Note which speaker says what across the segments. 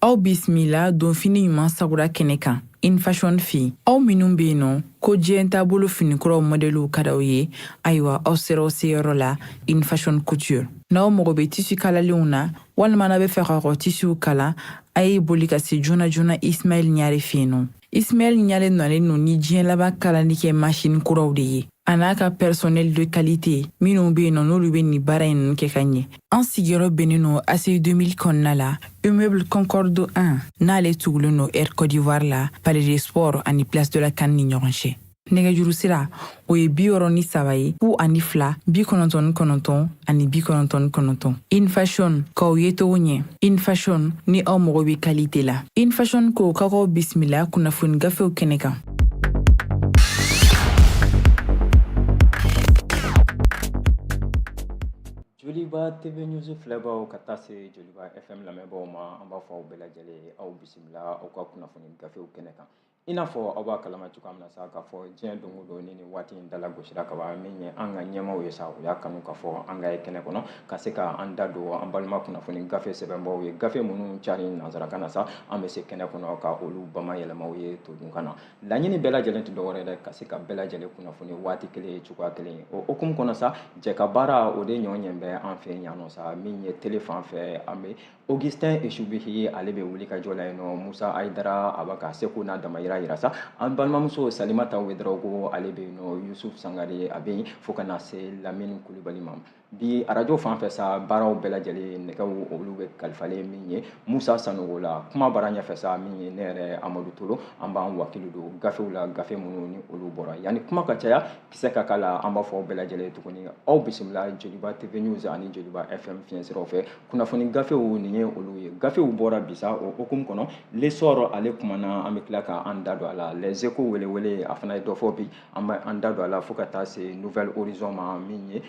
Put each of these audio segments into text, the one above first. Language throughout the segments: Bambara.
Speaker 1: Aw bisimila donfini ɲuman sagura kɛnɛ kan InFashion fɛ yen. Aw minnu bɛ yen nɔ ko diɲɛ taabolo finikuraw mɔdɛliw ka d'aw ye, ayiwa aw sera aw seyɔrɔ la InFashion Couture. N'aw mago bɛ tisi kalalenw na walima n'aw bɛ fɛ k'aw ka tisiw kala, a ye boli ka se joona joona Ismaël Ɲare fɛ yen nɔ. Ismaël Ɲare nalen don ni diɲɛ laban kalali kɛ masini kuraw de ye, a n'a ka personnel de qualité minnu bɛ yen nɔ n'olu bɛ nin baara in ninnu kɛ ka ɲɛ. An sigiyɔrɔ bɛnnen don ACI 2000 kɔnɔna la, immeuble Concorde 1, n'ale tugulen don Air Côte d'Ivoire la, Palais des Sports ani Place de la CAN ni ɲɔgɔn cɛ. Nɛgɛjuru sira o ye 63 ye 02 99 ani 99. InFashion, k'aw ye cogo ɲɛ. InFashion, ni aw mago bɛ qualité la. InFashion ko k'aw bisimila kunnafoni gafew kɛnɛ kan.
Speaker 2: Joliba TV News filɛbaw ka taa se Joliba FM lamɛnbaaw ma, an b'a fɔ aw bɛɛ lajɛlen ye aw bisimila aw ka kunnafoni gafew kɛnɛ kan. I n'a fɔ aw b'a kalama cogoya min na sa, k'a fɔ diɲɛ don o don ni nin waati in dala gosira ka ban, min ye an ka ɲɛmaaw ye sa, u y'a kanu k'a fɔ an ka ye kɛnɛ kɔnɔ ka se ka an da don an balima kunnafoni gafe sɛbɛnbaw ye, gafe minnu cari nansarakan na sa, an bɛ se kɛnɛ kɔnɔ ka olu bamayɛlɛmaw ye todunkan na. Laɲini bɛɛ lajɛlen tɛ dɔwɛrɛ dɛ, ka se ka bɛɛ lajɛlen kunnafoni waati kelen cogoya kelen. O hukumu kɔnɔ sa, jɛ ka baara o de ɲɔ ɲɛ bɛ an fɛ yan nɔ sa. Min ye tele fan fɛ, an bɛ Augustin Eshubihi, ale bɛ wuli ka jɔ la yen nɔ. Musa Ayidara, a b'a ka seko n'a damayira yira sa. An balimamuso Salimata Ouédraogo, ale bɛ yen nɔ. Yusuf Sangare, a bɛ yen, fo ka na se Lamini Kulubali ma. Bi arajo fan fɛ sa, baaraw bɛɛ lajɛlen nɛgɛw olu bɛ kalifalen min ye Musa Sanogo la. Kuma baara ɲɛfɛ sa, min ye ne yɛrɛ Amadu Tolo, an b'an wakili don gafew la, gafe minnu ni olu bɔra. Yanni kuma ka caya, kisɛ ka k'a la, an b'a fɔ bɛɛ lajɛlen tuguni aw bisimila Joliba TV News ani Joliba FM fiɲɛsiraw fɛ. Kunnafoni gafew, nin ye olu ye. Gafew bɔra bi sa, o hukumu kɔnɔ, L'Essor, ale kumana, an bɛ tila ka an da don a la. Les Échos, welewele, a fana ye dɔ fɔ bi, an bɛ an da don a la, fo ka taa se Nouvel Horizon ma. Min ye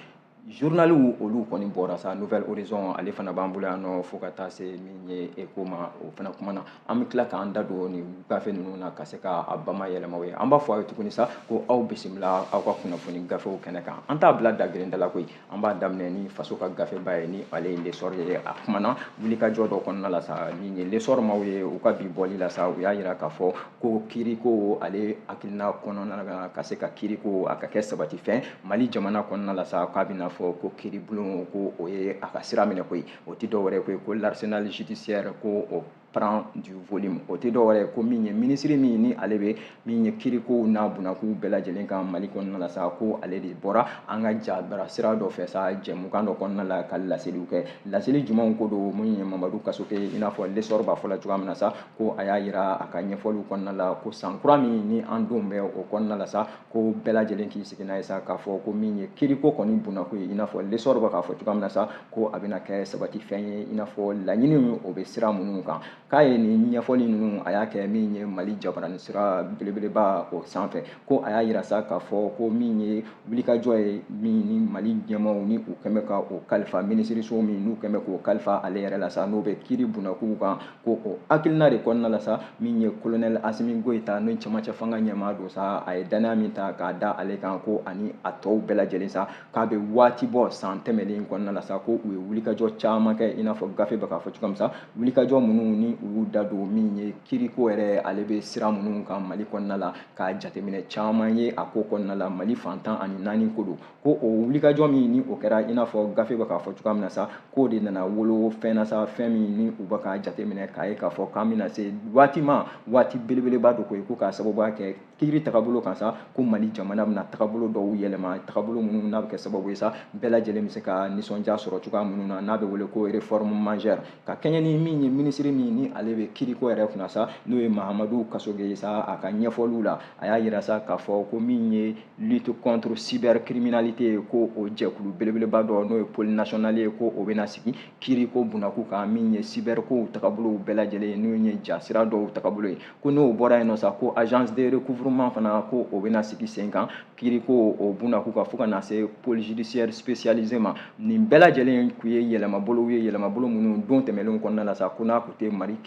Speaker 2: journaliw, olu kɔni bɔra sa. Nouvel Horizon, ale fana b'an bolo yan nɔ, fo ka taa se min ye Écho ma, o fana kumana. An bɛ tila k'an da don nin gafe ninnu na ka se ka a bama yɛlɛma ye. An b'a fɔ aw ye tuguni sa ko aw bisimila aw ka kunnafoni gafew kɛnɛ kan. An t'a bila dagirinda la koyi, an b'a daminɛ ni faso ka gafeba ye, ni ale ye L'Essor ye. A kumana wulikajɔ dɔ kɔnɔna la sa. Min ye L'Essor maaw ye, u ka bi bɔli la sa, u y'a yira k'a fɔ ko kiriko, ale hakilina kɔnɔna la, ka se ka kiriko a ka kɛ sabatifɛn Mali jamana kɔnɔna la sa, k'a bɛna fɔ ko kiribulon ko o ye a ka sira minɛ koyi. O tɛ dɔwɛrɛ koyi ko l'arsenal judiciaire ko o prend du volume. O tɛ dɔwɛrɛ ko min ye minisiri min ni ale bɛ min ye kirikow n'a bunakun bɛɛ lajɛlen kan Mali kɔnɔna la sa, ko ale de bɔra an ka jabara sira dɔ fɛ sa, jɛmukan dɔ kɔnɔna la, ka laseliw kɛ. Laseli jumɛnw ko don? Min ye Mamadu Kasoke, i n'a fɔ L'Essor b'a fɔ la cogoya min na sa, ko a y'a yira a ka ɲɛfɔliw kɔnɔna la ko san kura min ni an don bɛ o kɔnɔna la sa, ko bɛɛ lajɛlen k'i sigi n'a ye sa, k'a fɔ ko min ye kiriko kɔni bunako ye, i n'a fɔ L'Essor bɛ k'a fɔ cogoya min na sa, ko a bɛna kɛ sabati fɛn ye, i n'a fɔ laɲiniw o bɛ sira minnu kan. K'a ye nin ɲɛfɔli ninnu, a y'a kɛ min ye Mali jabarani sira belebeleba o sanfɛ. Ko a y'a yira sa k'a fɔ ko min ye wulikajɔ ye min ni Mali ɲɛmaaw ni u kɛn bɛ ka o kalifa minisiriso min n'u kɛn bɛ k'o kalifa ale yɛrɛ la sa, n'o bɛ kiri bunakun kan, ko o hakilina de kɔnɔna la sa, min ye colonel Asimi Goyita, n'o cɛmancɛ fanga ɲɛmaa don sa, a ye danaya min ta k'a da ale kan, ko ani a tɔw bɛɛ lajɛlen sa, k'a bɛ waati bɔ san tɛmɛnen kɔnɔna la sa, ko u ye wulikajɔ caman kɛ, i n'a fɔ gafe bɛ k'a fɔ cogoya min sa, wulikajɔ minnu ni u y'u da don min ye kiriko yɛrɛ ale bɛ sira minnu kan Mali kɔnɔna la, k'a jateminɛ caman ye a ko kɔnɔna la, Mali fan 14 ko don. Ko o wulikajɔ min ni o kɛra, i n'a fɔ gafe bɛ k'a fɔ cogoya min na sa, k'o de nana wolo fɛn na sa, fɛn min ni u bɛ k'a jateminɛ k'a ye k'a fɔ k'an bɛna se waati ma, waati belebeleba dɔ koyi, ko k'a sababuya kɛ kiiri tagabolo kan sa, ko Mali jamana bɛna tagabolo dɔw yɛlɛma, tagabolo minnu n'a bɛ kɛ sababu ye sa, bɛɛ lajɛlen bɛ se ka nisɔndiya sɔrɔ cogoya minnu na, n'a bɛ wele ko réforme majeure. Ka kɛɲɛ ni min ye minisiri min ni ale bɛ kiriko yɛrɛ kunna sa, n'o ye Mahamadu Kasoge ye sa, a ka ɲɛfɔliw la, a y'a yira sa k'a fɔ ko min ye lutte contre cybercriminalité ye, ko o jɛkulu belebeleba dɔ, n'o ye pôle national ye, ko o bɛna sigi kiriko bunakun kan, min ye cyberkow tagabolow bɛɛ lajɛlen ye, n'o ye jasira dɔw tagabolo ye. Ko n'o bɔra yen nɔ sa, ko agence de recouvrement fana, ko o bɛna sigi sen kan kiriko o bunakun kan, fo ka na se pôle judiciaire spécialisé ma. Nin bɛɛ lajɛlen kun ye yɛlɛmabolow ye, yɛlɛmabolo minnu don tɛmɛnlenw kɔnɔna la sa, ko n'a kun tɛ Mali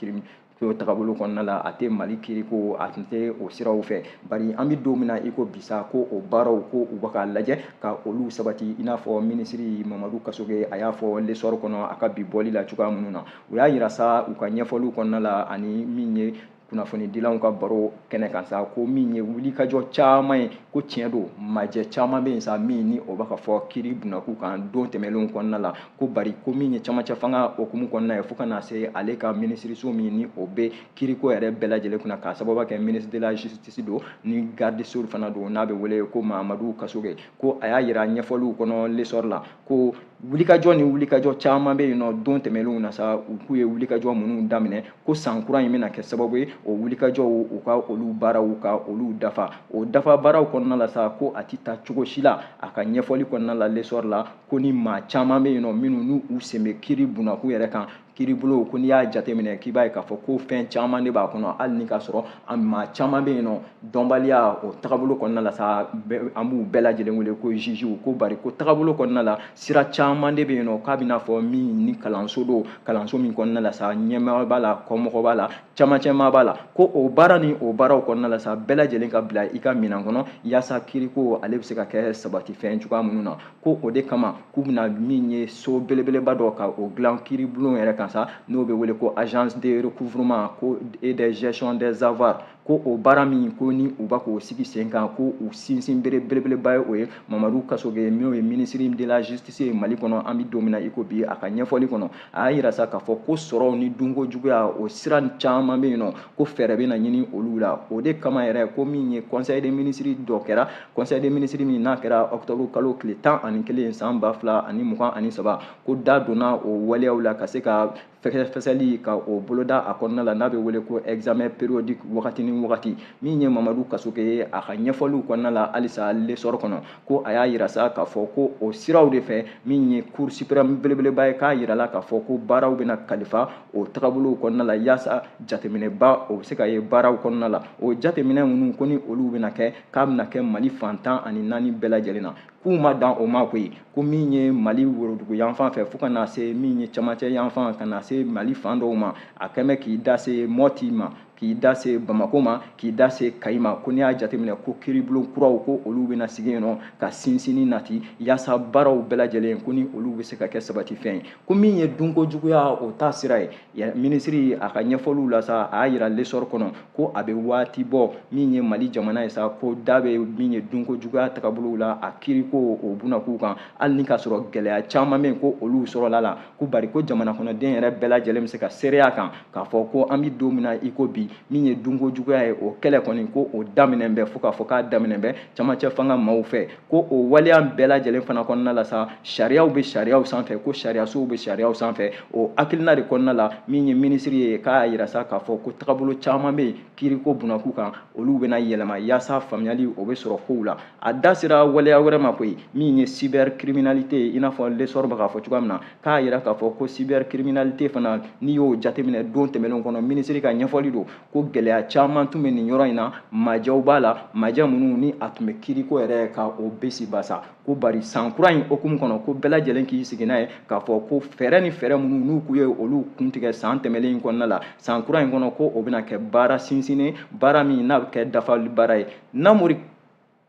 Speaker 2: O tagabolo kɔnɔna la, a tɛ Mali kiiriko, a tun tɛ o siraw fɛ. Bari an bɛ don min na i ko bi sa, ko o baaraw, ko u bɛ k'a lajɛ ka olu sabati, i n'a fɔ minisiri Mamadu Kasoge a y'a fɔ L'Essor kɔnɔ a ka bi bɔli la cogoya minnu na. U y'a yira sa u ka ɲɛfɔliw kɔnɔna la ani min ye kunnafonidilaw ka baro kɛnɛ kan sa, ko min ye wulikajɔ caman ye, ko tiɲɛ don, majɛ caman bɛ yen sa min ni o bɛ ka fɔ kiiri bunakun kan don tɛmɛnlenw kɔnɔna la. Ko bari ko min ye camancɛ fanga hukumu kɔnɔna ye, fo ka na se ale ka minisiriso min ni o bɛ kiiriko yɛrɛ bɛɛ lajɛlen kunna, k'a sababu kɛ ministre de la justice don ni garde des sceaux fana don, n'a bɛ wele ko Mamadu Kasoge, ko a y'a yira ɲɛfɔliw kɔnɔ L'Essor la ko wulikajɔ ni wulikajɔ caman bɛ yen nɔ don tɛmɛnlenw na sa, u k'u ye wulikajɔ minnu daminɛ, ko san kura in bɛna kɛ sababu ye o wulikajɔw, u ka olu baaraw ka olu dafa. O dafa baaraw kɔnɔna la sa, ko a ti taa cogo si la, a ka ɲɛfɔli kɔnɔna la L'Essor la, ko ni maa caman bɛ yen nɔ minnu n'u u sen bɛ kiiri bunakun yɛrɛ kan, kiiribulon, ko n'i y'a jateminɛ k'i b'a ye k'a fɔ ko fɛn caman de b'a kɔnɔ, hali ni k'a sɔrɔ a maa caman bɛ yen nɔ dɔnbaliya o tagabolo kɔnɔna la sa, an b'u bɛɛ lajɛlen wele ko jugew. Ko bari ko tagabolo kɔnɔna la, sira caman de bɛ yen nɔ, k'a bɛna fɔ min ni kalanso don, kalanso min kɔnɔna la sa, ɲɛmaa b'a la, kɔmɔgɔ b'a la, camancɛmaa b'a la, ko o baara ni o baaraw kɔnɔna la sa, bɛɛ lajɛlen ka bila i ka minɛn kɔnɔ yaasa kiiriko ale bɛ se ka kɛ sabatifɛn cogoya minnu na. Ko o de kama k'u bɛna min ye so belebeleba dɔ ka o dilan kiiribulon yɛrɛ kan sa, n'o bɛ wele ko agence de recouvrement ko et de gestion des avoirs, ko o baara min ko ni u b'a k'o sigi sen kan, ko u sinsin bere belebeleba ye o ye. Mamadu Kasoge, n'o ye ministre de la justice ye Mali kɔnɔ an bɛ don min na i ko bi, a ka ɲɛfɔli kɔnɔ, a y'a yira sa k'a fɔ ko sɔrɔw ni dunko juguya, o sira caman bɛ yen nɔ, ko fɛɛrɛ bɛ na ɲini olu la. O de kama yɛrɛ, ko min ye conseil des ministres dɔ kɛra, conseil des ministres min n'a kɛra octobre kalo tile 11 san 2023, ko da donna o waleyaw la ka se ka fɛsɛfɛsɛli ka o boloda a kɔnɔna la, n'a bɛ wele ko examen périodique wagati ni wagati. Min ye Mamadu Kasoge ye, a ka ɲɛfɔliw kɔnɔna la halisa L'Essor kɔnɔ, ko a y'a yira sa k'a fɔ ko o siraw de fɛ, min ye cour suprême belebeleba ye, k'a yirala k'a fɔ ko baaraw bɛna kalifa o tagabolow kɔnɔna la yaasa jateminɛba o bɛ se ka ye baaraw kɔnɔna la. O jateminɛ minnu ko ni olu bɛna kɛ, k'a bɛna kɛ Mali fan 14 bɛɛ lajɛlen na. K'u ma dan o ma koyi, ko min ye Mali worodugu yanfan fɛ fo ka na se min ye camancɛ yanfan, ka na se Mali fan dɔw ma, a kɛn bɛ k'i da se Mɔti ma, k'i da se Bamako ma, k'i da se Kayi ma, ko n'i y'a jateminɛ ko kiiribulon kuraw, ko olu bɛna sigi yen nɔ ka sinsinni nati yaasa baaraw bɛɛ lajɛlen, ko ni olu bɛ se ka kɛ sabatifɛn ye. Ko min ye dunko juguya o ta sira ye, minisiri a ka ɲɛfɔliw la sa, a y'a yira L'Essor kɔnɔ ko a bɛ waati bɔ min ye Mali jamana ye sa, ko da bɛ min ye dunko juguya tagabolow la a kiiriko o bunakun kan, hali ni k'a sɔrɔ gɛlɛya caman bɛ yen ko olu sɔrɔla la. Ko bari ko jamana kɔnɔden yɛrɛ bɛɛ lajɛlen bɛ se ka seereya kan k'a fɔ ko an bɛ don min na i ko bi, min ye dunko juguya ye, o kɛlɛ kɔni, ko o daminɛ bɛ, fo k'a fɔ k'a daminɛ bɛ camancɛ fanga maaw fɛ. Ko o waleya bɛɛ lajɛlen fana kɔnɔna la sa, sariyaw bɛ sariyaw sanfɛ, ko sariyasow bɛ sariyaw sanfɛ. O hakilina de kɔnɔna la, min ye minisiri ye, k'a yira sa k'a fɔ ko tagabolo caman bɛ yen kiiriko bunakun kan, olu bɛna yɛlɛma yaasa faamuyali o bɛ sɔrɔ kow la. A da sera waleya wɛrɛ ma koyi, min ye cybercriminalité ye, i n'a fɔ L'Essor bɛ k'a fɔ cogoya min na, k'a yira k'a fɔ ko cybercriminalité fana, n'i y'o jateminɛ don tɛmɛnenw kɔnɔ, minisiri ka ɲɛfɔli don ko gɛlɛya caman tun bɛ nin yɔrɔ in na, majɛw b'a la, majɛ minnu ni a tun bɛ kiiriko yɛrɛ ka o besi basa. Ko bari san kura in hukumu kɔnɔ, ko bɛɛ lajɛlen k'i sigi n'a ye k'a fɔ ko fɛɛrɛ ni fɛɛrɛ minnu n'u k'u ye olu kuntigɛ san tɛmɛnen in kɔnɔna la, san kura in kɔnɔ, ko o bɛna kɛ baara sinsinnen, baara min n'a bɛ kɛ dafali baara ye. Namori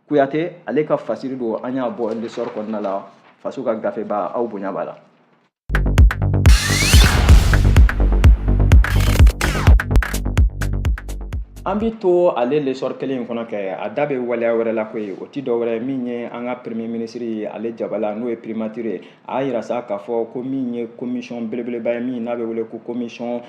Speaker 2: Kuyate ale ka fasiri don, an y'a bɔ L'Essor kɔnɔna la, faso ka gafeba, aw bonya b'a la. An bɛ to ale L'Essor kelen in kɔnɔ kɛ, a da bɛ waleya wɛrɛ la koyi, o ti dɔwɛrɛ min ye an ka premier ministre ye ale jabala, n'o ye primature ye. A y'a yira sa k'a fɔ ko min ye commission belebeleba ye, min n'a bɛ wele ko commission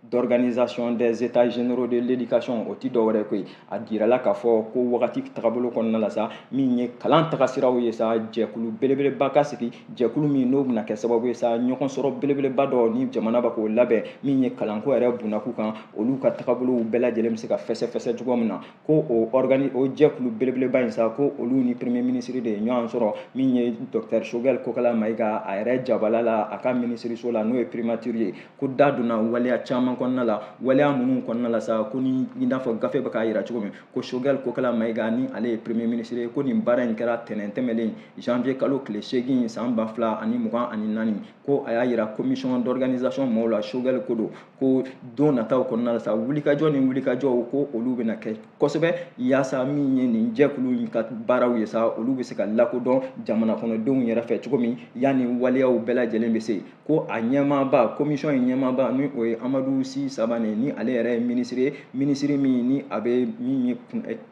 Speaker 2: d'organisation des états généraux de l'éducation, o ti dɔwɛrɛ koyi. A jirala k'a fɔ ko wagati tagabolo kɔnɔna la sa, min ye kalan tagasiraw ye sa, jɛkulu belebeleba ka sigi, jɛkulu min n'o bɛna kɛ sababu ye sa ɲɔgɔn sɔrɔ belebeleba dɔ ni jamana bɛ k'o labɛn, min ye kalanko yɛrɛ bunakun kan, olu ka tagabolow bɛɛ lajɛlen bɛ se ka fɛsɛfɛsɛ cogo min na. Ko o organi o jɛkulu belebeleba in sa, ko olu ni premier ministre de ye ɲɔgɔn sɔrɔ, min ye docteur Choguel Kokalla Maïga a yɛrɛ jabala la a ka minisiriso la, n'o ye primature ye. Ko da donna waleya caman kɔnɔna la, waleya minnu kɔnɔna la sa, ko ni i n'a fɔ gafe bɛ k'a yira cogo min, ko Choguel Kokalla Maïga ni ale ye premier ministre ye, ko nin baara in kɛra tɛnɛn tɛmɛlen janvier kalo tile 8 san 2024, ko a y'a yira commission d'organisation maaw la, Choguel ko don, ko don nataw kɔnɔna la sa, wulikajɔ ni wulikajɔw ko olu bɛna kɛ kosɛbɛ yaasa min ye nin jɛkulu in ka baaraw ye sa, olu bɛ se ka lakodɔn jamana kɔnɔdenw yɛrɛ fɛ cogo min yanni waleyaw bɛɛ lajɛlen bɛ se. Ko a ɲɛmaaba, commission in ɲɛmaaba, ni o ye Amadou Sy Sabane, ni ale yɛrɛ ye ministre ye, ministre min ni a bɛ min ye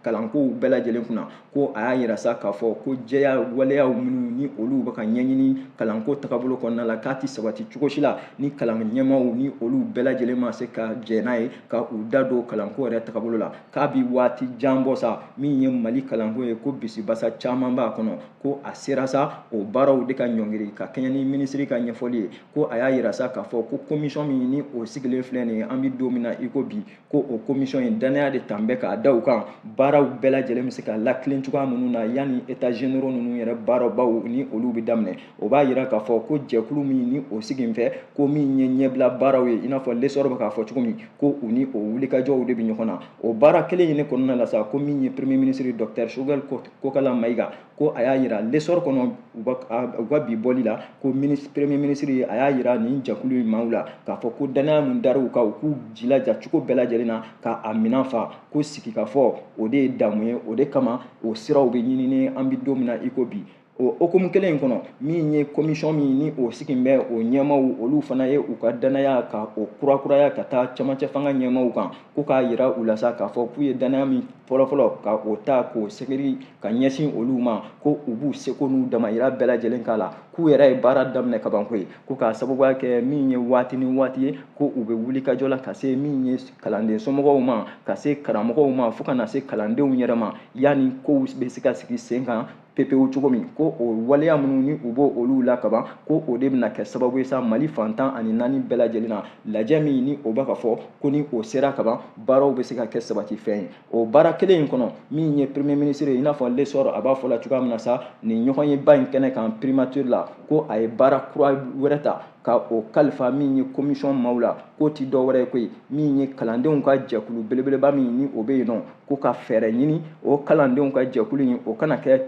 Speaker 2: kalankow bɛɛ lajɛlen kunna, ko a y'a yira sa k'a fɔ ko jɛya waleyaw minnu ni olu bɛ ka ɲɛɲini kalanko tagabolo kɔnɔna la, k'a ti sabati cogo si la ni kalan ɲɛmaaw ni olu bɛɛ lajɛlen ma se ka jɛ n'a ye ka u da don kalanko yɛrɛ tagabolo la. K'a bi waati jan bɔ sa, min ye Mali kalanko ye, ko bisibasa caman b'a kɔnɔ, ko a sera sa o baaraw de ka ɲɔngiri ka kɛɲɛ ni minisiri ka ɲɛfɔli ye. Ko a y'a yira sa k'a fɔ ko commission min ni o sigilen filɛ nin ye, an bɛ don min na i ko bi, ko o commission in danaya de tan bɛ k'a da u kan, baaraw bɛɛ lajɛlen bɛ se ka latilen cogoya minnu na yanni états généraux ninnu yɛrɛ baarabaw ni olu bɛ daminɛ. O b'a yira k'a fɔ ko jɛkulu min ni o sigi fɛ, ko min ye ɲɛbila baaraw ye, i n'a fɔ l'essor bɛ k'a fɔ cogo min, ko u ni o wulikajɔw de bɛ ɲɔgɔn na. O baara kelen in ne kɔnɔna la sa, ko min ye premier ministre docteur Choguel Kokalla Maïga, ko a y'a yira l'essor kɔnɔ u ka bi bɔli la, ko premier ministre a y'a yira nin jɛkulu in maaw la k'a fɔ ko danaya mun dar'u kan, u k'u jilaja cogo bɛɛ lajɛlen na ka a minɛn fa, ko sigikafɔ o de ye damu ye, o de kama o siraw bɛ ɲinini an bɛ don min na i ko bi. O hukumu kelen in kɔnɔ, min ye commission min ni o sigi bɛ, o ɲɛmaaw olu fana ye u ka danaya ka o kurakuraya ka taa camancɛ fanga ɲɛmaaw kan, ko k'a yira u la sa k'a fɔ k'u ye danaya min fɔlɔfɔlɔ ka o ta k'o sɛgɛri ka ɲɛsin olu ma, ko u b'u seko n'u damayira bɛɛ lajɛlen k'a la, k'u yɛrɛ ye baara daminɛ kaban koyi, ko k'a sababuya kɛ min ye waati ni waati ye, ko u bɛ wuli ka jɔ la ka se min ye kalanden somɔgɔw ma, ka se karamɔgɔw ma, fo ka na se kalandenw yɛrɛ ma, yanni kow bɛ se ka sigi sen kan pepewu cogo min, ko o waleya minnu ni u b'o olu la kaban, ko o de bɛna kɛ sababu ye sa Mali fantan ani naani bɛɛ lajɛlen na lajɛ min ni o b'a ka fɔ ko ni o sera kaban, baaraw bɛ se ka kɛ sabati fɛn ye. O baara kelen in kɔnɔ, min ye premier ministre ye, i n'a fɔ l'essor a b'a fɔ la cogoya min na sa, nin ɲɔgɔn ye ba in kɛnɛ kan primature la, ko a ye baara kura wɛrɛ ta ka o kalifa min ye commission maaw la, k'o ti dɔ wɛrɛ ye koyi, min ye kalandenw ka jɛkulu belebeleba min ni o bɛ yen nɔ, ko ka fɛɛrɛ ɲini o kalandenw ka jɛkulu in o kana kɛ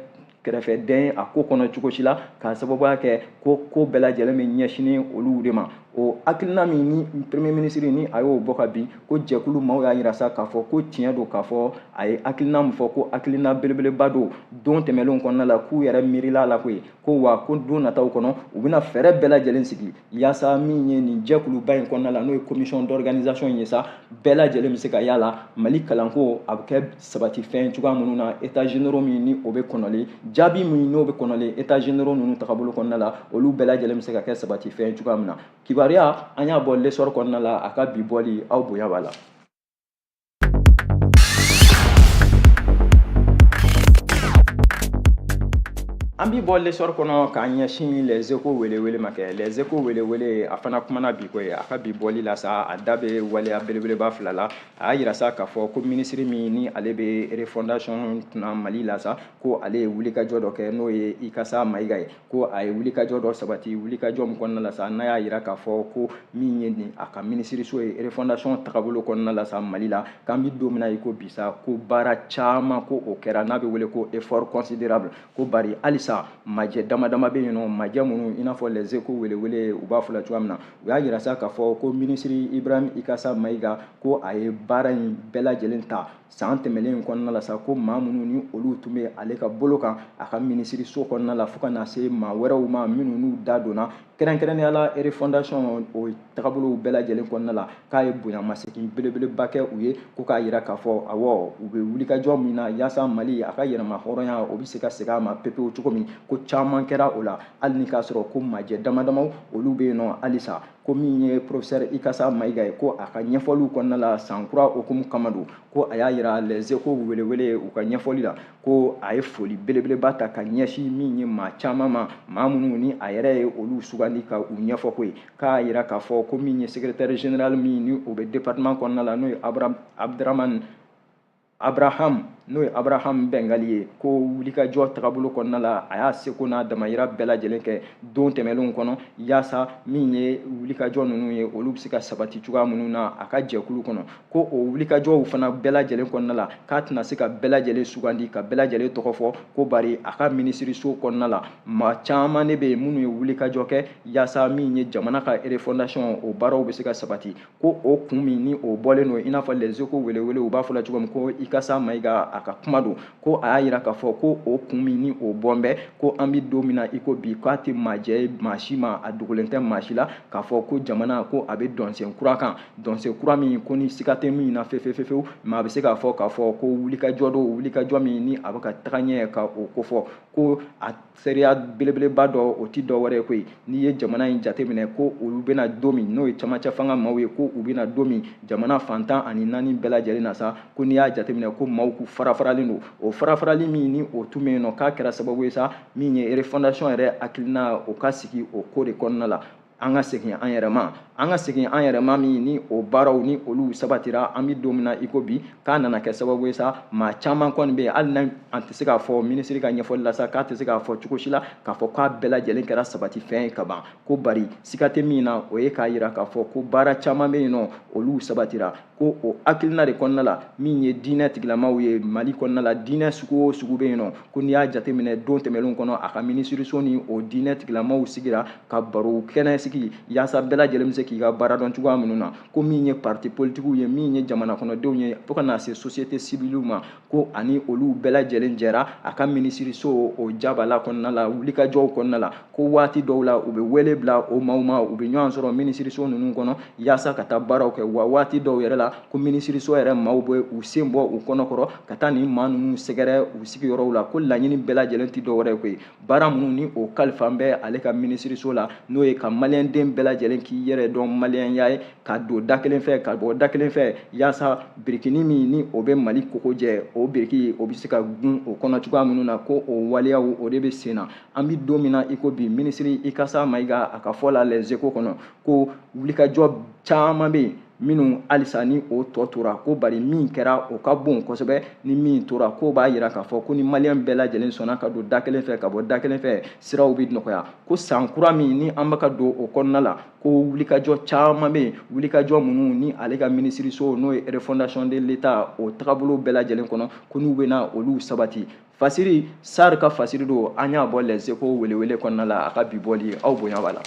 Speaker 2: kɛrɛfɛdɛn a ko kɔnɔ cogo si la, k'a sababuya kɛ ko ko bɛɛ lajɛlen bɛ ɲɛsin olu de ma. O hakilina min ni premier ministre ni a y'o bɔ ka bin, ko jɛkulu maaw y'a yira sa k'a fɔ ko tiɲɛ don, k'a fɔ a ye hakilina min fɔ ko hakilina belebeleba don, don tɛmɛnlenw kɔnɔna la k'u yɛrɛ miirila la koyi, ko wa ko don nataw kɔnɔ u bɛna fɛɛrɛ bɛɛ lajɛlen sigi yaasa min ye nin jɛkuluba in kɔnɔna la, n'o ye commission d'organisation ye sa, bɛɛ lajɛlen bɛ se ka y'a la Mali kalanko a bɛ kɛ sabati fɛn cogoya minnu na, états généraux min ni o bɛ kɔnɔlen, jaabi min n'o bɛ kɔnɔlen états généraux ninnu tagabolo kɔnɔna la, olu bɛɛ lajɛlen bɛ se ka kɛ sabati fɛn cogoya min na. Kibaruya an y'a bɔ l'essor kɔnɔna la, a ka bi bɔli aw bonya b'a la. An bi bɔ l'essor kɔnɔ k'an ɲɛsin les échos welewele ma kɛ. Les échos welewele a fana kumana bi ko ye, a ka bi bɔli la sa, a da bɛ waleya belebeleba fila la. A y'a yira sa k'a fɔ ko minisiri min ni ale bɛ refondation kunna Mali la sa, ko ale ye wulikajɔ dɔ kɛ, n'o ye Ikasa Mayiga ye, ko a ye wulikajɔ dɔ sabati, wulikajɔ min kɔnɔna la sa, n'a y'a yira k'a fɔ ko min ye nin a ka minisiriso ye refondation tagabolo kɔnɔna la sa Mali la, k'an bi don min na i ko bi sa, ko baara caman ko o kɛra, n'a bɛ wele ko effort considérable, ko bari halisa majɛ dama dama bɛ yen nɔ, majɛ minnu i n'a fɔ les échos welewele u b'a fɔ la cogoya min na, u y'a yira sa k'a fɔ ko minisiri Ibrahim Ikasa Mayiga ko a ye baara in bɛɛ lajɛlen ta san tɛmɛnen in kɔnɔna la sa, ko maa minnu ni olu tun bɛ ale ka bolo kan a ka minisiriso kɔnɔna la, fo ka na se maa wɛrɛw ma minnu n'u da donna kɛrɛnkɛrɛnnenya la refondation o tagabolow bɛɛ lajɛlen kɔnɔna la, k'a ye bonyamasegin belebeleba kɛ u ye, ko k'a yira k'a fɔ awɔ u bɛ wulikajɔ min na yaasa Mali a ka yɛrɛma hɔrɔnya o bɛ se ka segin a ma pepewu cogo min, ko caman kɛra o la, hali ni k'a sɔrɔ ko majɛ dama damaw olu bɛ yen nɔ halisa. Ko min ye professeur Ikasa Mayiga ye, ko a ka ɲɛfɔliw kɔnɔna la san kura hukumu kama don, ko a y'a yira les échos welewele u ka ɲɛfɔli la, ko a ye foli belebeleba ta ka ɲɛsin min ye maa caman ma, maa minnu ni a yɛrɛ ye olu sugandi ka u ɲɛfɔ ko ye, k'a yira k'a fɔ ko min ye secrétaire général min ni o bɛ département kɔnɔna la, n'o ye Abraham n'o ye Abraham Bɛngali ye, ko wulikajɔ tagabolo kɔnɔna la, a y'a seko n'a damayira bɛɛ lajɛlen kɛ don tɛmɛnlenw kɔnɔ, yaasa min ye wulikajɔ ninnu ye, olu bɛ se ka sabati cogoya minnu na a ka jɛkulu kɔnɔ. Ko o wulikajɔw fana bɛɛ lajɛlen kɔnɔna la, k'a tɛna se ka bɛɛ lajɛlen sugandi ka bɛɛ lajɛlen tɔgɔ fɔ, ko bari a ka minisiriso kɔnɔna la, maa caman de bɛ yen minnu ye wulikajɔ kɛ yaasa min ye jamana ka refondation, o baaraw bɛ se ka sabati. Ko o kun min ni o bɔlen don, i n'a fɔ Les Échos welewele u b'a fɔ la cogo min, ko Ikasa Mayiga a ka kuma don, ko a y'a yira k'a fɔ ko o kun min ni o bɔn bɛ, ko an bɛ don min na i ko bi, k'a tɛ maajɛ ye maa si ma, a dogolen tɛ maa si la k'a fɔ ko jamana ko a bɛ dɔnsen kura kan, dɔnsen kura min ko ni siga tɛ min na fefefefewu, maa bɛ se k'a fɔ k'a fɔ ko wulikajɔ don, wulikajɔ min ni a bɛ ka taga ɲɛ ka o kofɔ. Ko a seereya belebeleba dɔ, o ti dɔ wɛrɛ ye koyi, n'i ye jamana in jateminɛ, ko olu bɛna don min, n'o ye camancɛ fanga maaw ye, ko u bɛna don min jamana fan 14 bɛɛ lajɛlen na sa, ko n'i y'a jateminɛ ko maaw k'u farafaralen don, o farafarali min ni o tun bɛ yen nɔ, k'a kɛra sababu ye sa min ye refondation yɛrɛ hakilina o ka sigi o ko de kɔnɔna la. An ka segin an yɛrɛ ma, an ka segin an yɛrɛ ma min ni o baaraw ni olu sabatira, an bɛ don min na i ko bi, k'a nana kɛ sababu ye sa maa caman kɔni bɛ yen, hali n'a an tɛ se k'a fɔ minisiri ka ɲɛfɔli la sa, k'a tɛ se k'a fɔ cogo si la k'a fɔ k'a bɛɛ lajɛlen kɛra sabati fɛn ye ka ban, ko bari siga tɛ min na, o ye k'a yira k'a fɔ ko baara caman bɛ yen nɔ, olu sabatira. Ko o hakilina de kɔnɔna la, min ye diinɛ tigilamaw ye Mali kɔnɔna la, diinɛ sugu o sugu bɛ yen nɔ, ko n'i y'a jateminɛ don tɛmɛnlenw kɔnɔ, a ka minisiriso ni o diinɛ tigilamaw sigira ka baro kɛnɛ sigi yaasa bɛɛ lajɛlen bɛ se k'i ka baara dɔn cogoya minnu na. Ko min ye parti politikiw ye, min ye jamana kɔnɔdenw ye, fo ka na se société civile ma, ko ani olu bɛɛ lajɛlen jɛra a ka minisiriso o jabala kɔnɔna la, wulikajɔw kɔnɔna la, ko waati dɔw la u bɛ wele bila o maaw ma, u bɛ ɲɔgɔn sɔrɔ minisiriso ninnu kɔnɔ yaasa ka taa baaraw kɛ. Wa waati dɔw yɛrɛ la, ko minisiriso yɛrɛ maaw bɛ u sen bɔ u kɔnɔkɔrɔ ka taa nin maa ninnu sɛgɛrɛ u sigiyɔrɔw la. Ko laɲini bɛɛ lajɛlen tɛ dɔwɛrɛ ye koyi, baara minnu ni o kalifa bɛ ale ka minisiriso la, n'o ye ka maliyɛnden bɛɛ lajɛlen k'i yɛrɛ dɔn maliyɛnya ye, ka don da kelen fɛ ka bɔ da kelen fɛ, yaasa birikini min ni o bɛ Mali koko jɛ, o biriki o bɛ se ka gun o kɔnɔ cogoya minnu na, ko o waleyaw o de bɛ sen na. An bɛ don min na i ko bi, minisiri Ikasa Mayiga a ka fɔ la Les Échos kɔnɔ, ko wulikajɔ caman bɛ yen minnu halisa ni o tɔ tora, ko bari min kɛra o ka bon kosɛbɛ ni min tora, ko b'a yira k'a fɔ ko ni maliyɛn bɛɛ lajɛlen sɔnna ka don da kelen fɛ ka bɔ da kelen fɛ, siraw bɛ nɔgɔya. Ko san kura min ni an bɛ ka don o kɔnɔna la, ko wulikajɔ caman bɛ yen, wulikajɔ minnu ni ale ka minisiriso n'o ye refondation de l'État o tagabolo bɛɛ lajɛlen kɔnɔ, ko n'u bɛna olu sabati. Fasiri Sar ka fasiri don, an y'a bɔ Les Échos welewele kɔnɔna la, a ka bi bɔli, aw bonya b'a la.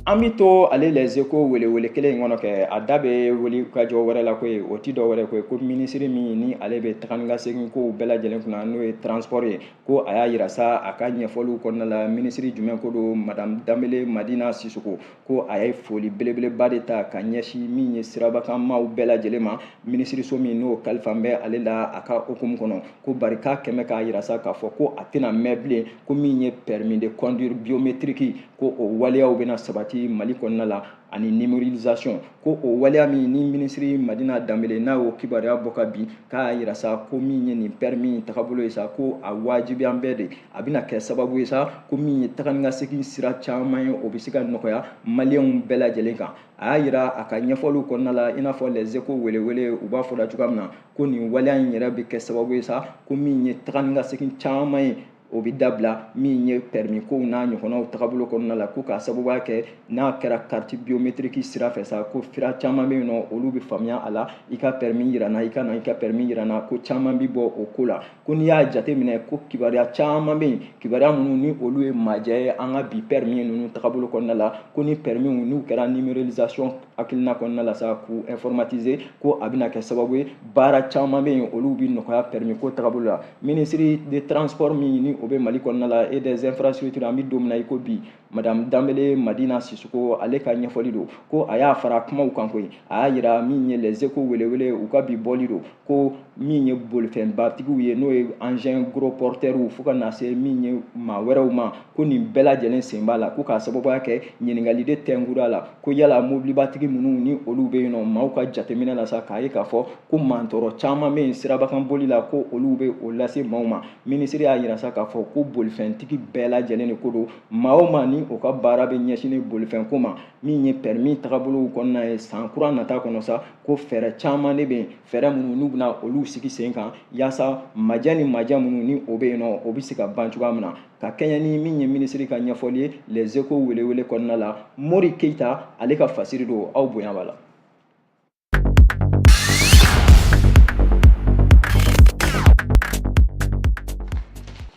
Speaker 2: An bɛ to ale Les Échos welewele kelen in kɔnɔ kɛ, a da bɛ wulikajɔ wɛrɛ la koyi, o ti dɔ wɛrɛ koyi, ko minisiri min ni ale bɛ taga ni ka segin kow bɛɛ lajɛlen kunna, n'o ye transport ye, ko a y'a yira sa a ka ɲɛfɔliw kɔnɔna la, minisiri jumɛn ko don, madame Danbele Madina Sisoko, ko a ye foli belebeleba de ta ka ɲɛsin min ye sirabakan maaw bɛɛ lajɛlen ma, minisiriso min n'o kalifa bɛ ale la a ka hukumu kɔnɔ, ko bari k'a kɛmɛ k'a yira sa k'a fɔ ko a tɛna mɛn bilen, ko min ye permis de conduire biométrique, ko o waleyaw bɛna sabati Mali kɔnɔna la, ani numérisation, ko o waleya min ni minisiri Madina Danbele n'a y'o kibaruya bɔ ka bin, k'a yira sa ko min ye nin permis tagabolo ye sa, ko a wajibiya bɛɛ de, a bɛna kɛ sababu ye sa ko min ye taga ni ka segin sira caman ye, o bɛ se ka nɔgɔya maliyɛnw bɛɛ lajɛlen kan. A y'a yira a ka ɲɛfɔliw kɔnɔna la, i n'a fɔ Les Échos welewele u b'a fɔ la cogoya min na, ko nin waleya in yɛrɛ bɛ kɛ sababu ye sa ko min ye taga ni ka segin caman ye, o bɛ dabila min ye permis kow n'a ɲɔgɔnnaw tagabolo kɔnɔna la, ko k'a sababuya kɛ n'a kɛra carte biométrique sira fɛ sa, ko sira caman bɛ yen nɔ, olu bɛ faamuya a la, i ka permis yira n na, i ka na i ka permis yira n na, ko caman bɛ bɔ o ko la. Ko n'i y'a jateminɛ ko kibaruya caman bɛ yen, kibaruya minnu ni olu ye majɛ ye an ka bi permis ninnu tagabolo kɔnɔna la, ko ni permis n'u kɛra numérisation hakilina kɔnɔna la sa, k'u informatiser, ko a bɛna kɛ sababu ye baara caman bɛ yen, olu bɛ nɔgɔya permis ko tagabolo la. Minisiri de transport min ni o bɛ Mali kɔnɔna la et des infrastructures, an bɛ don min na i ko bi, madame Danbele Madina Sisoko, ale ka ɲɛfɔli don, ko a y'a fara kumaw kan koyi, a y'a yira min ye Les Échos welewele u ka bi bɔli don, ko min ye bolifɛnbatigiw ye, n'o ye engin gros porteurs, fo ka na se min ye maa wɛrɛw ma, ko nin bɛɛ lajɛlen sen b'a la, ko k'a sababuya kɛ ɲininkali de tɛnkura la, ko yala mobilibatigi minnu ni olu bɛ yen nɔ, maaw ka jateminɛ la sa, k'a ye k'a fɔ ko mantɔɔrɔ caman bɛ yen sirabakan boli la, ko olu bɛ o lase maaw ma. Minisiri y'a yira sa k'a fɔ ko bolifɛntigi bɛɛ lajɛlen de ko don, maa o maa ni ni o ka baara bɛ ɲɛsin bolifɛnko ma, min ye permis tagabolow kɔnɔna ye san kura nata kɔnɔ sa, ko fɛɛrɛ caman de bɛ yen, fɛɛrɛ minnu n'u bɛna olu sigi sen kan yaasa majɛ ni majɛ minnu ni o bɛ yen nɔ, o bɛ se ka ban cogoya min na. Ka kɛɲɛ ni min ye minisiri ka ɲɛfɔli ye Les Échos welewele kɔnɔna la, Mori Keyita ale ka fasiri don, aw bonya b'a la.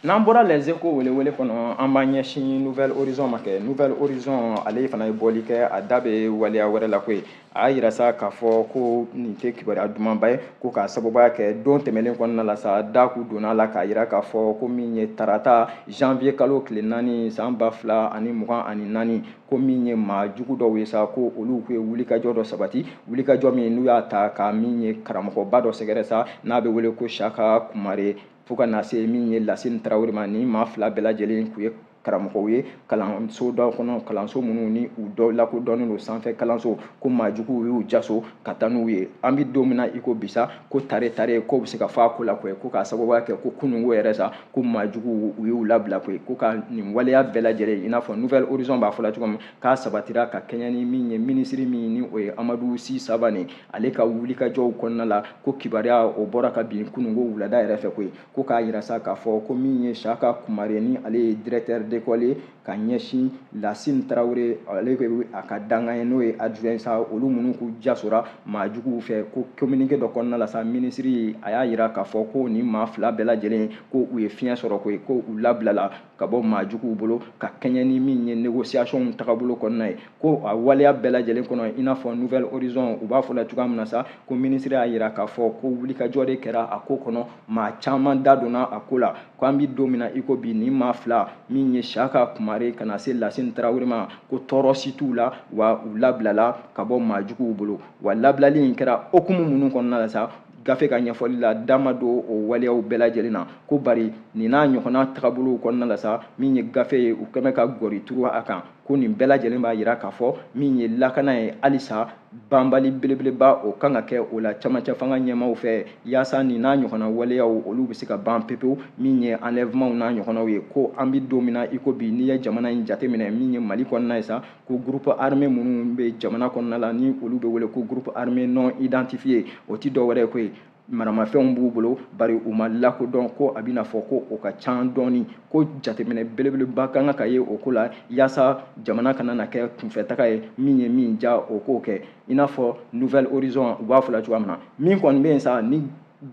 Speaker 2: N'an bɔra Les Échos welewele kɔnɔ, an b'an ɲɛsin Nouvel Horizon ma. Kɛ Nouvel Horizon ale fana ye bɔli kɛ, a da bɛ waleya wɛrɛ la koyi. A y'a yira sa k'a fɔ ko nin tɛ kibaruya dumanba ye, ko k'a sababuya kɛ don tɛmɛnen kɔnɔna la sa, da k'u donna la k'a yira k'a fɔ ko min ye tarata janvier kalo tile 4 san 2024, ko min ye maa jugu dɔw ye sa, ko olu k'u ye wulikajɔ dɔ sabati, wulikajɔ min n'u y'a ta ka min ye karamɔgɔba dɔ sɛgɛrɛ sa, n'a bɛ wele ko Saka Kumare, fo ka na se min ye Lasine Tarawele ma. Ni maa fila bɛɛ lajɛlen k'u ye karamɔgɔw ye kalanso dɔ kɔnɔ, kalanso minnu ni u dɔ lakodɔnnen don sanfɛ kalanso, ko maajuguw y'u jaso ka taa n'u ye. An bɛ don min na i ko bi sa, ko tare tare ko bɛ se ka fɔ a ko la koyi, ko k'a sababuya kɛ ko kununko yɛrɛ sa, ko maajuguw u y'u labila koyi, ko ka nin waleya bɛɛ lajɛlen, i n'a fɔ Nouvel Horizon b'a fɔ la cogo min, k'a sabatira ka kɛɲɛ ni min ye minisiri min ni o ye Amadu Si Sabane ale ka wulikajɔw kɔnɔna la, ko kibaruya o bɔra ka bin kununko wulada yɛrɛ fɛ koyi. Ko k'a yira sa k'a fɔ ko min ye Saka Kumare ni ale ye directeur d'école ye, ka ɲɛsin Lasine Tarawele ale bɛ a ka dankan ye, n'o ye adjoint sa, olu minnu k'u jasora maajuguw fɛ, ko communiqué dɔ kɔnɔna la sa, minisiri a y'a yira k'a fɔ ko nin maa fila bɛɛ lajɛlen ko u ye fiɲɛ sɔrɔ koyi, ko u labilala ka bɔ maajuguw bolo ka kɛɲɛ ni min ye négociation tagabolo kɔnɔna ye, ko a waleya bɛɛ lajɛlen kɔnɔ, i n'a fɔ Nouvel Horizon u b'a fɔ la cogoya min na sa, ko minisiri y'a yira k'a fɔ ko wulikajɔ de kɛra a ko kɔnɔ, maa caman da donna a ko la, ko an bɛ don min na i ko bi, nin maa fila min ye Saka Kumare ka na se Lasine Tarawele ma, ko tɔɔrɔ si t'u la, wa u labilala ka bɔ maajuguw bolo. Wa labilali in kɛra hokumu minnu kɔnɔna la sa, gafe ka ɲɛfɔli la, da ma don o waleyaw bɛɛ lajɛlen na, ko bari nin n'a ɲɔgɔnna tagabolow kɔnɔna la sa, min ye gafe ye, u kɛmɛ ka gɔri turu a kan, ko nin bɛɛ lajɛlen b'a yira k'a fɔ min ye lakana ye halisa banbali belebeleba o kan ka kɛ o la camancɛ fanga ɲɛmaaw fɛ, yaasa nin n'a ɲɔgɔnna waleyaw olu bɛ se ka ban pepewu, min ye enlèvement n'a ɲɔgɔnnaw ye. Ko an bɛ don min na i ko bi, n'i ye jamana in jateminɛ, min ye Mali kɔnɔna ye sa, ko groupe armé minnu bɛ jamana kɔnɔna la ni olu bɛ wele ko groupe armé non identifié, o tɛ dɔwɛrɛ ye koyi, maramafɛnw b'u bolo bari u ma lakodɔn, ko a bɛna fɔ ko o ka ca dɔɔni, ko jateminɛ belebeleba kan ka ye o ko la yaasa jamana kana na kɛ kunfɛtaga ye, min ye min ja o k'o kɛ, i n'a fɔ Nouvel Horizon u b'a fɔ la cogoya min na. Min kɔni bɛ yen sa, ni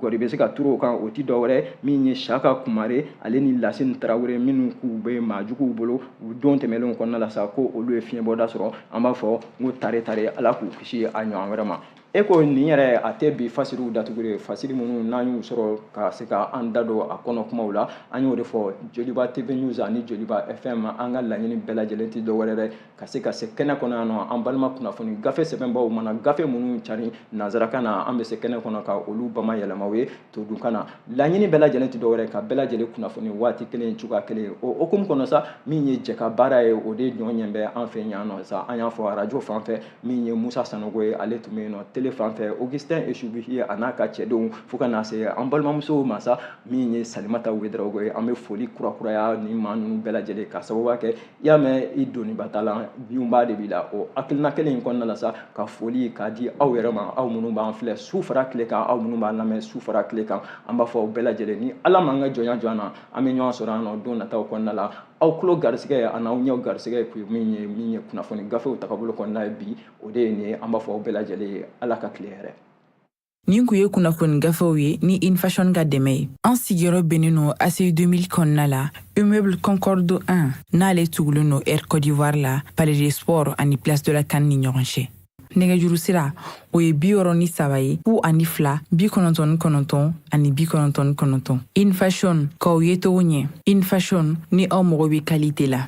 Speaker 2: gɔri bɛ se ka turu o kan, o ti dɔwɛrɛ min ye Saka Kumare ale ni Lasine Tarawele minnu k'u bɛ maajuguw bolo u don tɛmɛnlenw kɔnɔna la sa, ko olu ye fiɲɛbɔda sɔrɔ. An b'a fɔ n ko tare tare, Ala k'u kisi a ɲɔgɔn wɛrɛ ma. E ko nin yɛrɛ a tɛ bi fasiriw datuguli ye, fasiri minnu n'an y'u sɔrɔ ka se ka an da don a kɔnɔ kumaw la, an y'o de fɔ Joliba TV News ani Joliba FM. An ka laɲini bɛɛ lajɛlen tɛ dɔwɛrɛ dɛ, ka se ka se kɛnɛ kɔnɔ yan nɔ, an balima kunnafoni gafe sɛbɛnbaw mana gafe minnu cari nanzarakan na, an bɛ se kɛnɛ kɔnɔ ka olu bama yɛlɛma ye todunkan na. Laɲini bɛɛ lajɛlen tɛ dɔwɛrɛ ka bɛɛ lajɛlen kunnafoni waati kelen cogoya kelen. O hukumu kɔnɔ sa, min ye jɛ ka baara ye, o de ɲɔ ɲɛ bɛ an fɛ yan nɔ sa. An y'a fɔ arajo fan fɛ, min ye Musa Sanogo ye, ale tun bɛ yen nɔ, tele fan fɛ Augustin Esubihi a n'a ka cɛdenw, fo ka na se an balimamusow ma sa, min ye Salimata Ouédraogo ye. An bɛ foli kurakuraya ni maa ninnu bɛɛ lajɛlen ka sababu kɛ i y'a mɛn i doniba t'a la, yunba de b'i la. O hakilina kelen in kɔnɔna la sa, ka foli k'a di aw yɛrɛ ma, aw minnu b'an filɛ su fara tile kan, aw minnu b'an lamɛn su fara tile kan, an b'a fɔ aw bɛɛ lajɛlen ni Ala m'an ka jɔnya jɔ an na, an bɛ ɲɔgɔn sɔrɔ yan nɔ don nataw kɔnɔna la. Aw tulo garisɛgɛ a n'aw ɲɛw garisɛgɛ kun ye min ye kunnafoni gafew tagabolo kɔnɔna ye bi, o de ye nin ye. An b'a fɔ aw bɛɛ lajɛlen ye, Ala ka tile hɛrɛ.
Speaker 1: Nin kun ye kunnafoni gafew ye ni Infashion ka dɛmɛ ye. An sigiyɔrɔ bɛnnen don ACI 2000 kɔnɔna la, immeuble Concorde 1, n'ale tugulen don Air Côte d'Ivoire la, Palais des Sports ani Place de la CAN ni ɲɔgɔn cɛ. Nɛgɛjuru sira o ye 63 ye 02 99 ani 99. Infashion, k'aw ye cogo ɲɛ. Infashion, ni aw mago bɛ qualité la.